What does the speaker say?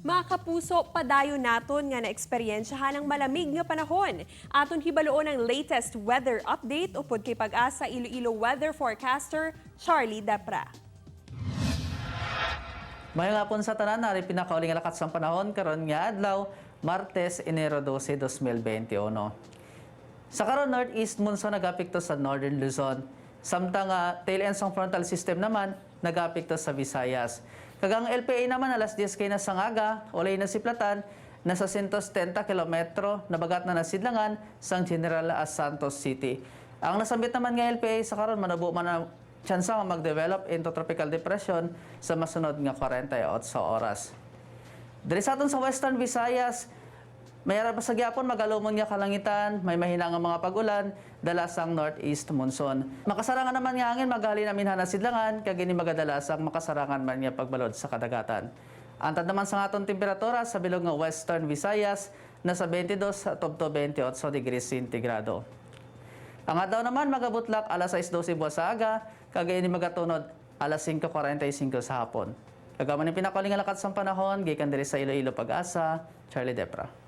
Mga kapuso, padayon naton nga naeksperyensyahan ang malamig nga panahon. Aton hibaluon ang latest weather update upod kay Pag-asa Iloilo weather forecaster Charlie Depra. Mayong hapon sa tanan, ari pinakauling lakat sa panahon karon nga adlaw, Martes, Enero 12, 2021. Sa karon, northeast monsoon nagapekto sa Northern Luzon. Samtang tail ends ng frontal system naman nagapekto sa Visayas. Kag ang LPA naman, alas 10 kay na sangaga, ulay na siplatan, nasa 170 kilometro nabagat na nasidlangan sang General Santos City. Ang nasambit naman nga LPA sa karon, manubo man na tsansa nga mag-develop into tropical depression sa masunod nga 48 oras. Diri sa aton sa Western Visayas, may ara pa sa gyapon magalumon nga kalangitan, may mahina nga mga pag-ulan, dala sang northeast monsoon. Makasarangan naman nga hangin maghalin na amihanan sidlangan, kag ini magadala sang makasarangan man nga pagbalod sa kadagatan. Antad naman sa aton temperatura sa bilog nga Western Visayas, nasa 22 to 28 degrees sentigrado. Ang adlaw naman magabutlak alas 6:12 buwas sa aga, kag ini magatunod alas 5:45 sa hapon. Kag amo ni pinakauling lakat sa panahon, gikan diri sa Iloilo Pag-asa, Charlie Depra.